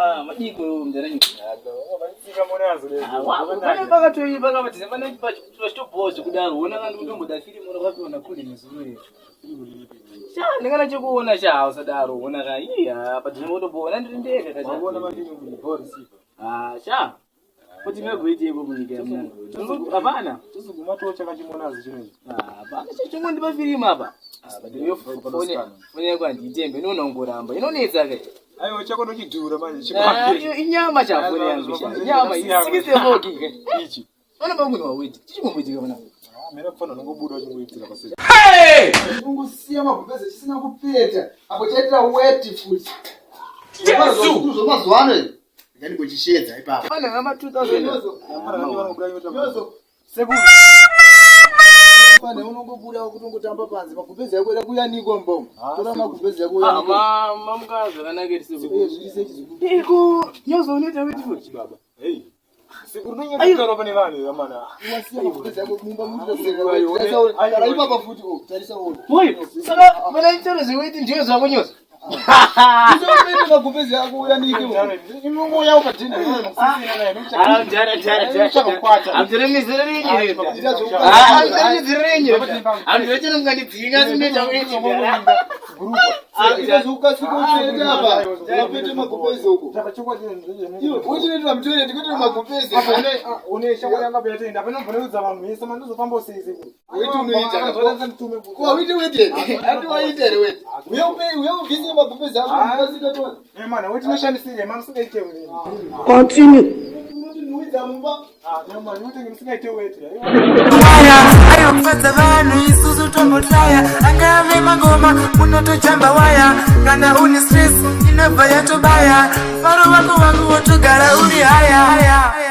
Ah, madiko mdara nyika. Pane pakatoipa kapa pane pachitobhowa zvekudaro ona kana kutomboda firimu rakapiwa kule nezuro iri. Sha ndingana chekuona sha usadaro ona ka iya padhina kutomboona ndiri ndega kacha. Ah sha kuti ngagoiteiko munyika yamunhu. Hapana. Ah, hapana chongondipa firimu apa. Ah, but foni foni yako handiitembe inoona kungoramba inonetsa ke. Aiwa chako ndochidhura manje Ah, iyo inyama chafoni yangu sha inyama isikise foki ke. Ichi. Pana pangu ni wawiti chichingomboitika pana. Mira kufana unongobuda uchingoitira paseri. Kungosiya magumbeze chisina kupeta apo chaitira weti futi. Jesu! Zvemazuva ano izvi. Ndandikochishedza ipapo. Pana ngama 2000. Yozo. Pane unongobuda kutongotamba panze magumbeze yako ida kuyanikwa mbomo. Tora magumbeze yako Ah, uyanikwe. ma mamuka zvakanaka iri Uye seku. zviise chizukuru. Iko nyozo unoita weti futi baba. Hey. Sekuru unonyanya pane vanhu vamana. Wasiya magumbeze yako mumba mutoita Tara ipapa futi oh, tarisa ona. Boy, saka mana chero zveweti ndiyo zvako nyozo. Usapete magumbeze yako uyanike. Inongouya upadhina. Ah, mjara mjara mjara. Amjara mizera renyu. Ah, amjara mizera renyu. Amjara chero mukandidzinga sinoita weti mjara. Ita zvokukasika utoete apa. Unapete magumbeze uko. Iwe uchinoitira mutoilet kuitira magumbeze. Weti unoita. Ko uite weti here? Hati waita here weti? Uye upe uye ubvise magumbeze ako ukasika toa. Unotinhuwidza mumba. Waya ayofadza vanhu isusu tombotlaya angave mangoma munotojamba waya kana une stress inobva yatobaya faro wako wangu wotogara uri haya haya.